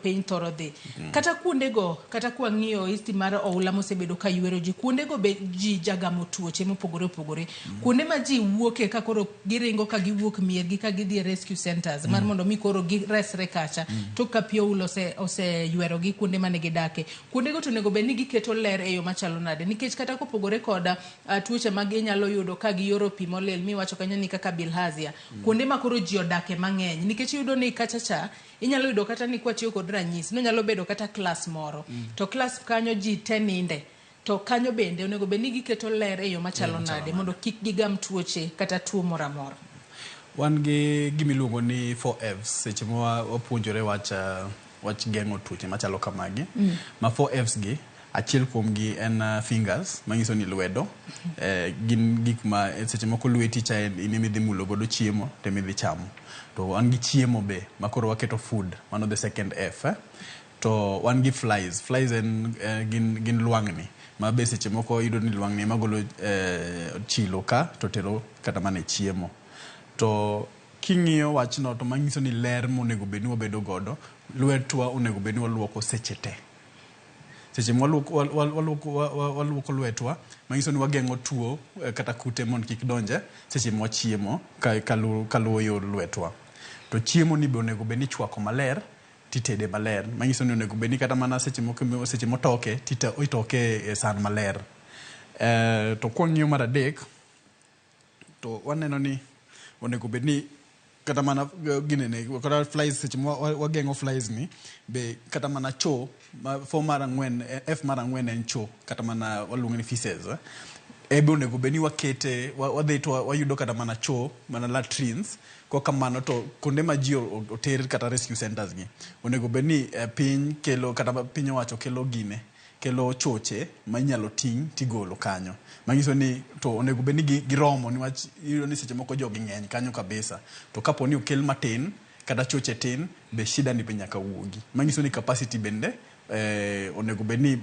jopiny thoro dhi. Kata kuondego, kata kwang'iyo history mar oula mosebedo ka ywero ji, kuondego be ji jagamo tuoche mopogore opogore. Kuonde ma ji wuoke ka koro giringo ka giwuok miergi ka gidhi e rescue centers mar mondo mi koro giresre kacha. Tok ka pi oula oseywerogi kuonde mane gidake. Kuondego to onego bed ni giketo ler e yo machalo nade? Nikech kata kopogore kod tuoche ma ginyalo yudo ka giyoro pi molil miwacho kanyo ni kaka bilharzia. Kuonde ma koro ji odake mang'eny. Nikech iyudo ni kacha cha, inyalo yudo kata ni kwatiyo kod ranyisi, nonyalo bedo kata klas moro. To klas kanyo ji te ninde. To kanyo bende onego bed ni giketo ler e yo machalo nade mondo kik gigam tuoche kata tuo moro amora. Wan gi gima iluongo ni 4Fs seche ma wapuonjore wach wach geng'o tuoche machalo kamagi. Ma 4Fs gi, achiel kuom gi en fingers, manyiso ni lwedo. Gin gik ma seche moko lweti cha in ema idhi mulo godo chiemo to ema idhi chamo. To wan gi chiemo be ma koro waketo food, mano the second F. To wan gi flies, flies en gin lwang'ni ma be seche moko iyudo ni lwang'ni ema golo chilo ka to tero kata mana e chiemo. To king'iyo wachno to manyiso ni ler monego bed ni wabedo godo, lwetwa onego bed ni waluoko seche te. Seche ma waluoko lwetwa, manyiso ni wageng'o tuo kata kute mondo kik donje seche ma wachiemo kaluwo yor lwetwa. To chiemo ni be onego bed ni ichwako maler titede maler. Manyiso ni onego bed ni kata mana seche moko seche motoke itoke e san maler. To kwang'iyo mar adek, to waneno ni onego bed ni kata mana ginene kata flies seche ma wageng'o flies ni be kata mana choo fo mar ang'wen F mar ang'wen en choo kata mana waluongo ni feces ebe onego bed ni wakete wadhi to wayudo kata mana choo mana latrines Kok kamano to kuonde ma ji oter kata rescue centers gi, onego bed ni piny kelo kata piny owacho kelo gine, kelo choche ma inyalo ting' tigolo kanyo. Manyiso ni to onego bed ni giromo niwach iyudo ni seche moko jogi ng'eny kanyo kabisa. To kapo ni okel matin kata choche tin, be shida ni be nyaka wuogi. Manyiso ni capacity bende onego bed ni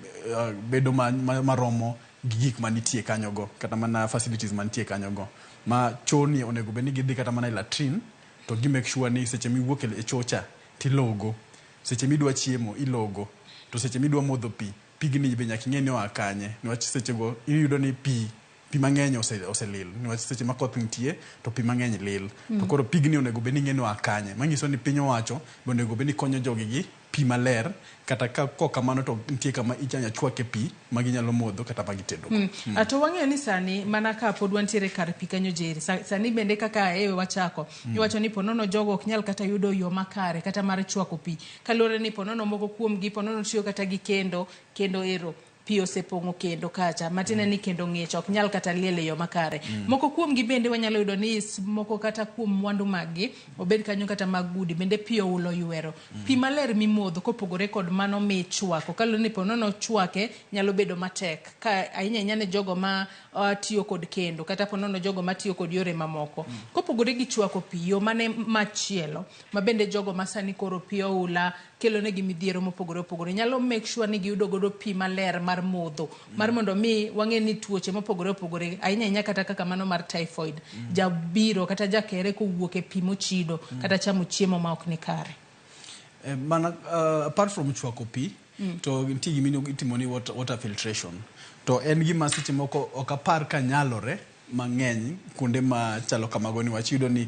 bedo maromo gi gik manitie kanyo go kata mana facilities mantie kanyo go. Ma choo ni onego bed ni gidhi kata mana e latrine to gi make sure ni seche miwuok e choo cha tilogo, seche midwa chiemo ilogo, to seche midwa modho pi, pigni be nyaka ing'e ni oa kanye niwach seche go iyudo ni pi pi mang'eny oselil niwach seche ma koth nitie to pi mang'eny lil. To koro pigni onego bed ni ing'e ni oa kanye. Manyiso ni piny owacho be onego bed ni konyo jogi gi pi maler kata ka kok kamano to nitie kama inyalo chwake pi ma ginyalo modho kata ma gitedogo. To wang'eyo ni sani mana ka pod wantiere kar pi kanyo Jerry, sani bende kaka e wachako, iwacho ni ponono jogo ok nyal kata yudo yo makare kata mar chwako pi. Kaluwore ni ponono moko kuom gi ponono tiyo kata gi kendo, kendo ero pi osepong'o kendo kacha, matiende ni kendo ng'ich ok nyal kata liel e yo makare. Moko kuom gi bende wanyalo yudo ni moko kata kuom mwandu mag gi, obed kanyo kata mag udi, bende pi oulo ywero. Pi maler mimodho kopogore kod mano michwako, kaluwore ni ponono chwake nyalo bedo matek, ka ahinya ahinya ne jogo ma tiyo kod kendo, kata ponono jogo matiyo kod yore mamoko. Kopogore gi chwako pi, yo mane machielo, ma bende jogo ma sani koro pi oula kelo negi midhiero mopogore opogore nyalo make sure ni giyudo godo pi maler mar modho mar mondo mi wang'e ni tuoche mopogore opogore ahinya ahinya kata kaka mano mar typhoid jabiro kata jakere kowuok e pi mochido kata chamo chiemo ma ok ni kare. Mana apart from chwako pi to nitie gima itimo ni water filtration to en gima seche moko ok apar ka nyalore mang'eny kuonde machalo kamago niwach iyudo ni